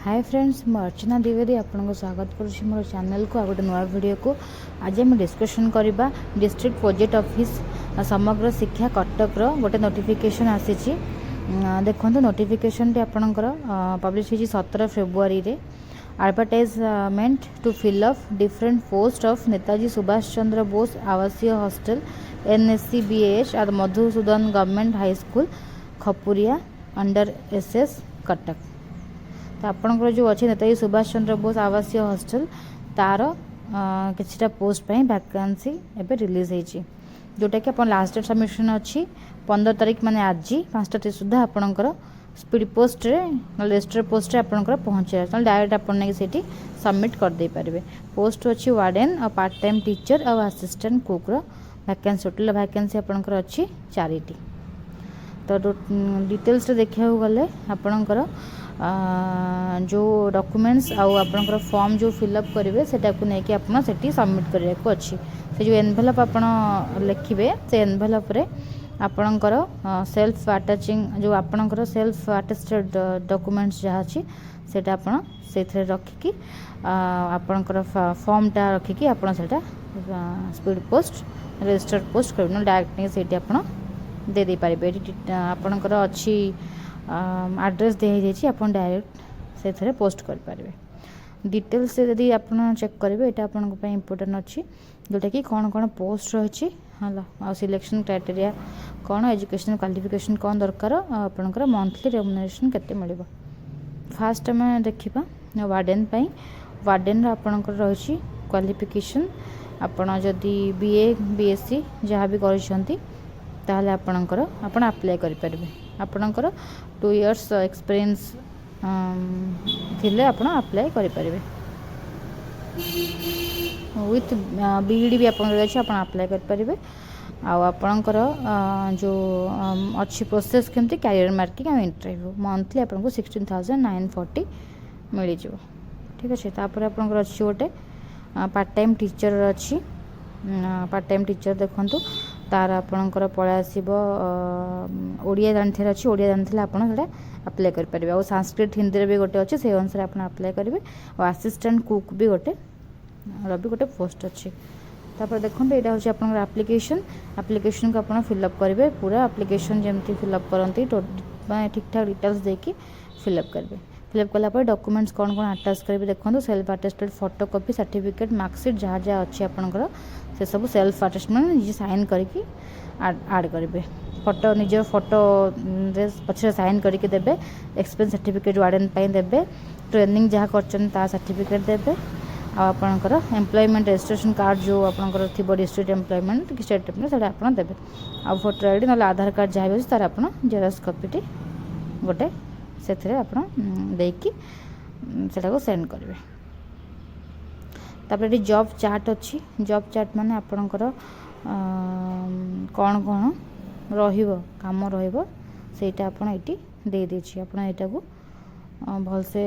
ହାଏ friends, ମୁଁ ଅର୍ଚ୍ଚନା ଦ୍ୱିବେଦୀ ଆପଣଙ୍କୁ ସ୍ୱାଗତ କରୁଛି ମୋର ଚ୍ୟାନେଲକୁ ଆଉ ଗୋଟେ ନୂଆ ଭିଡ଼ିଓକୁ। ଆଜି ଆମେ ଡିସ୍କସନ୍ କରିବା ଡିଷ୍ଟ୍ରିକ୍ଟ ପ୍ରୋଜେକ୍ଟ ଅଫିସ୍, ସମଗ୍ର ଶିକ୍ଷା, କଟକର ଗୋଟେ ନୋଟିଫିକେସନ୍ ଆସିଛି। ଦେଖନ୍ତୁ, ନୋଟିଫିକେସନ୍ଟି ଆପଣଙ୍କର ପବ୍ଲିଶ ହେଇଛି 17 ଫେବୃଆରୀରେ। Advertisement to fill up different post of Netaji Subhash Chandra Bose Awasiya Hostel, NSCBH, at Madhusudan Government High School, Khapuria, under SS, Cuttack. ତ ଆପଣଙ୍କର ଯେଉଁ ଅଛି ନେତାଜୀ ସୁଭାଷ ଚନ୍ଦ୍ର ବୋଷ ଆବାସୀୟ ହଷ୍ଟେଲ, ତାର କିଛିଟା ପୋଷ୍ଟ ପାଇଁ ଭ୍ୟାକାନ୍ସି ଏବେ ରିଲିଜ୍ ହେଇଛି, ଯେଉଁଟାକି ଆପଣ ଲାଷ୍ଟ ଡେଟ୍ ସବମିସନ୍ ଅଛି 15 ତାରିଖ, ମାନେ ଆଜି 5ଟା ସୁଦ୍ଧା ଆପଣଙ୍କର ସ୍ପିଡ଼ ପୋଷ୍ଟରେ ନହେଲେ ରେଜିଷ୍ଟର ପୋଷ୍ଟରେ ଆପଣଙ୍କର ପହଞ୍ଚିବ, ନହେଲେ ଡାଇରେକ୍ଟ ଆପଣ ନେଇକି ସେଇଠି ସବମିଟ୍ କରିଦେଇପାରିବେ। ପୋଷ୍ଟ ଅଛି ୱାର୍ଡ଼େନ୍ ଆଉ ପାର୍ଟ ଟାଇମ୍ ଟିଚର୍ ଆଉ ଆସିଷ୍ଟାଣ୍ଟ କୁକ୍ର ଭ୍ୟାକାନ୍ସି। ଟୋଟାଲ୍ ଭ୍ୟାକାନ୍ସି ଆପଣଙ୍କର ଅଛି ଚାରିଟି। ତ ଡିଟେଲ୍ସରେ ଦେଖିବାକୁ ଗଲେ ଆପଣଙ୍କର ଯେଉଁ ଡକୁମେଣ୍ଟସ୍ ଆଉ ଆପଣଙ୍କର ଫର୍ମ ଯେଉଁ ଫିଲ୍ଅପ୍ କରିବେ, ସେଟାକୁ ନେଇକି ଆପଣ ସେଠି ସବମିଟ୍ କରିବାକୁ ଅଛି। ସେ ଯେଉଁ ଏନଭେଲପ୍ ଆପଣ ଲେଖିବେ, ସେ ଏନଭେଲପ୍ରେ ଆପଣଙ୍କର ସେଲ୍ଫ ଆଟାଚିଂ, ଯେଉଁ ଆପଣଙ୍କର ସେଲ୍ଫ ଆଟେଷ୍ଟେଡ଼ ଡକୁମେଣ୍ଟସ୍ ଯାହା ଅଛି, ସେଇଟା ଆପଣ ସେଇଥିରେ ରଖିକି, ଆପଣଙ୍କର ଫର୍ମଟା ରଖିକି ଆପଣ ସେଇଟା ସ୍ପିଡ଼ ପୋଷ୍ଟ, ରେଜିଷ୍ଟର ପୋଷ୍ଟ କରିବେ, ନହେଲେ ଡାଇରେକ୍ଟ ନେଇକି ସେଇଠି ଆପଣ ଦେଇଦେଇପାରିବେ। ଏଠି ଆପଣଙ୍କର ଅଛି, ଆଡ୍ରେସ୍ ଦିଆହେଇଯାଇଛି, ଆପଣ ଡାଇରେକ୍ଟ ସେଥିରେ ପୋଷ୍ଟ କରିପାରିବେ। ଡିଟେଲ୍ସ ଯଦି ଆପଣ ଚେକ୍ କରିବେ, ଏଇଟା ଆପଣଙ୍କ ପାଇଁ ଇମ୍ପୋର୍ଟାଣ୍ଟ ଅଛି, ଯେଉଁଟାକି କ'ଣ କ'ଣ ପୋଷ୍ଟ ରହିଛି ହେଲା, ଆଉ ସିଲେକ୍ସନ୍ କ୍ରାଇଟେରିଆ କ'ଣ, ଏଜୁକେସନ୍ କ୍ୱାଲିଫିକେସନ୍ କ'ଣ ଦରକାର, ଆଉ ଆପଣଙ୍କର ମନ୍ଥଲି ରେମୁନେରେସନ୍ କେତେ ମିଳିବ। ଫାଷ୍ଟ ଆମେ ଦେଖିବା ୱାର୍ଡ଼େନ୍ ପାଇଁ। ୱାର୍ଡ଼େନ୍ର ଆପଣଙ୍କର ରହିଛି କ୍ୱାଲିଫିକେସନ୍, ଆପଣ ଯଦି ବିଏ, ବିଏସ୍ସି ଯାହା ବି କରିଛନ୍ତି, ତାହେଲେ ଆପଣଙ୍କର ଆପଣ ଆପ୍ଲାଏ କରିପାରିବେ। ଆପଣଙ୍କର 2 ଇୟର୍ସ ଏକ୍ସପିରିଏନ୍ସ ଥିଲେ ଆପଣ ଆପ୍ଲାଏ କରିପାରିବେ। ୱିଥ୍ ବିଇଡ଼ି ବି ଆପଣଙ୍କର ଅଛି, ଆପଣ ଆପ୍ଲାଏ କରିପାରିବେ। ଆଉ ଆପଣଙ୍କର ଯେଉଁ ଅଛି ପ୍ରୋସେସ୍ କେମିତି, କ୍ୟାରିୟର ମାର୍କିଂ ଆଉ ଇଣ୍ଟରଭ୍ୟୁ। ମନ୍ଥଲି ଆପଣଙ୍କୁ 16,940 ମିଳିଯିବ। ଠିକ୍ ଅଛି। ତାପରେ ଆପଣଙ୍କର ଅଛି ଗୋଟେ ପାର୍ଟ ଟାଇମ୍ ଟିଚର୍ ଅଛି। ପାର୍ଟ ଟାଇମ୍ ଟିଚର୍ ଦେଖନ୍ତୁ, ତାର ଆପଣଙ୍କର ପଳେଇ ଆସିବ, ଓଡ଼ିଆ ଜାଣିଥିବାର ଅଛି। ଓଡ଼ିଆ ଜାଣିଥିଲେ ଆପଣ ସେଇଟା ଆପ୍ଲାଏ କରିପାରିବେ। ଆଉ ସାଂସ୍କ୍ରିଟ, ହିନ୍ଦୀରେ ବି ଗୋଟେ ଅଛି, ସେଇ ଅନୁସାରେ ଆପଣ ଆପ୍ଲାଏ କରିବେ। ଆଉ ଆସିଷ୍ଟାଣ୍ଟ କୁକ୍ ବି ଗୋଟେ ର ବି ଗୋଟେ ପୋଷ୍ଟ ଅଛି। ତାପରେ ଦେଖନ୍ତୁ, ଏଇଟା ହେଉଛି ଆପଣଙ୍କର ଆପ୍ଲିକେସନ୍। ଆପ୍ଲିକେସନ୍କୁ ଆପଣ ଫିଲ୍ଅପ୍ କରିବେ। ପୁରା ଆପ୍ଲିକେସନ୍ ଯେମିତି ଫିଲ୍ଅପ୍ କରନ୍ତି, ମାନେ ଠିକ୍ଠାକ୍ ଡିଟେଲ୍ସ ଦେଇକି ଫିଲ୍ଅପ୍ କରିବେ। ଫିଲ୍ଅପ୍ କଲା ପରେ ଡକୁମେଣ୍ଟସ୍ କ'ଣ କ'ଣ ଆଟାଚ୍ କରିବେ ଦେଖନ୍ତୁ। Self attested photo copy, certificate, marksheet, ଯାହା ଯାହା ଅଛି ଆପଣଙ୍କର, ସେସବୁ ସେଲ୍ଫ ଆଟେଷ୍ଟମେଣ୍ଟ ନିଜେ ସାଇନ୍ କରିକି ଆଡ଼୍ କରିବେ। ଫଟୋ, ନିଜର ଫଟୋରେ ପଛରେ ସାଇନ୍ କରିକି ଦେବେ। ଏକ୍ସପିରିଏନ୍ସ ସାର୍ଟିଫିକେଟ୍ ୱାର୍ଡ଼େନ୍ ପାଇଁ ଦେବେ। ଟ୍ରେନିଂ ଯାହା କରିଛନ୍ତି ତା ସାର୍ଟିଫିକେଟ୍ ଦେବେ। ଆଉ ଆପଣଙ୍କର ଏମ୍ପ୍ଲୟମେଣ୍ଟ ରେଜିଷ୍ଟ୍ରେସନ୍ କାର୍ଡ଼ ଯେଉଁ ଆପଣଙ୍କର ଥିବ, ଡିଷ୍ଟ୍ରିକ୍ଟ ଏମ୍ପ୍ଲୟମେଣ୍ଟ କି ଷ୍ଟେଟ୍ ଏମ୍ପ୍ଲୟମେଣ୍ଟ, ସେଇଟା ଆପଣ ଦେବେ। ଆଉ ଭୋଟର ଆଇଡ଼ି ନହେଲେ ଆଧାର କାର୍ଡ଼ ଯାହା ବି ଅଛି, ତାର ଆପଣ ଜେରକ୍ସ କପିଟି ଗୋଟେ ସେଥିରେ ଆପଣ ଦେଇକି ସେଟାକୁ ସେଣ୍ଡ କରିବେ। ତାପରେ ଏଠି ଜବ୍ ଚାର୍ଟ ଅଛି। ଜବ୍ ଚାର୍ଟ ମାନେ ଆପଣଙ୍କର କ'ଣ କ'ଣ ରହିବ, କାମ ରହିବ, ସେଇଟା ଆପଣ ଏଇଠି ଦେଇଦେଇଛି। ଆପଣ ଏଇଟାକୁ ଭଲସେ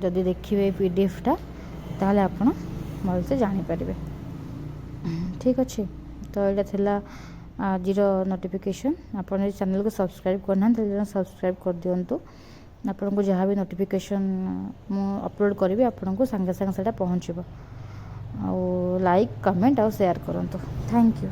ଯଦି ଦେଖିବେ ପିଡିଏଫ୍ଟା, ତାହେଲେ ଆପଣ ଭଲସେ ଜାଣିପାରିବେ। ଠିକ୍ ଅଛି। ତ ଏଇଟା ଥିଲା ଆଜିର ନୋଟିଫିକେସନ୍। ଆପଣ ଯଦି ଚ୍ୟାନେଲକୁ ସବସ୍କ୍ରାଇବ୍ କରିନାହାନ୍ତି, ତାହେଲେ ସବସ୍କ୍ରାଇବ୍ କରିଦିଅନ୍ତୁ। ଆପଣଙ୍କୁ ଯାହା ବି ନୋଟିଫିକେସନ୍ ମୁଁ ଅପଲୋଡ଼ କରିବି, ଆପଣଙ୍କୁ ସାଙ୍ଗେ ସାଙ୍ଗେ ସେଇଟା ପହଞ୍ଚିବ। ଆଉ ଲାଇକ୍, କମେଣ୍ଟ ଆଉ ସେୟାର କରନ୍ତୁ। Thank you.